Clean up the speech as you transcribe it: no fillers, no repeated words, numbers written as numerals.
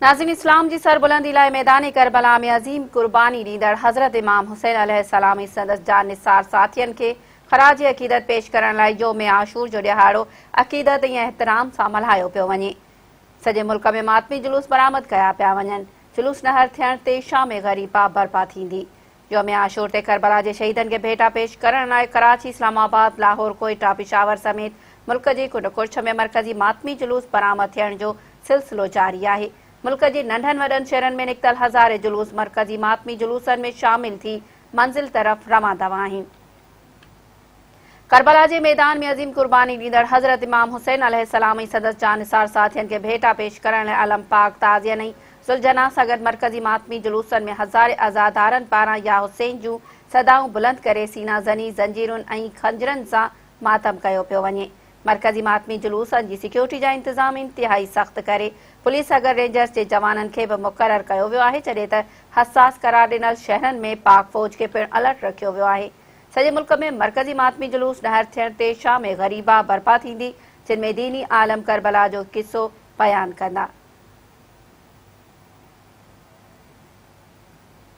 ناظرين اسلام جي سربلندي لاء ميدان ڪربلا ۾ عظيم قرباني ڏيندڙ حضرت امام حسين عليه السلام ۽ سندس جان نثار ساٿين کي خراج عقيدت پيش ڪرڻ لاء يوم عاشور جو ڏهاڙو عقيدت ۽ احترام سان ملهايو پيو وڃي. سڄي ملڪ ۾ ماتمي جلوس برآمد ڪيا پيا وڃن. جلوس نهر ٿيڻ تي شام غريبا برپا ٿيندي. يوم عاشور تي ڪربلا جي شهيدن کي ڀيٽا پيش ڪرڻ لاء ڪراچي، اسلام آباد، لاهور، ڪوئيٽا، پشاور سميت ملڪ جي ڪنڊ ڪڙڇ ۾ مرڪزي ماتمي جلوس برآمد ٿيڻ جو سلسلو جاري آهي. ملڪ جي ننڍن وڏن شهرن ۾ نڪتل هزارين جلوس مرڪزي ماتمي جلوسن ۾ شامل ٿي منزل طرف روان دوان آهن. ڪربلا جي ميدان ۾ عظيم قرباني ڏيندڙ حضرت امام حسين عليه السلام ۽ سندس جانثار ساٿين کي ڀيٽا پيش ڪرڻ لاء علم پاڪ، تعزين ۽ ذوالجناح سان گڏ مرڪزي ماتمي جلوسن ۾ هزارين عزادارن پاران يا حسين جون صدائون بلند ڪري سينا زني، زنجيرن ۽ خنجرن سان ماتم ڪيو پيو وڃي. مرڪزي ماتمي جلوسن جي سيڪيورٽي جا انتظام انتهائي سخت ڪري پوليس سان گڏ رينجرز جي جوانن کي به مقرر ڪيو ويو آهي جڏهن ته حساس قرار ڏنل شهرن ۾ پاڪ فوج کي پڻ الرٽ رکيو ويو آهي. سڄي ملڪ ۾ مرڪزي ماتمي جلوس ڏهر ٿيڻ تي شام غريبا برپا ٿيندي، جن ۾ ديني عالم ڪربلا جو قصو بيان ڪندا.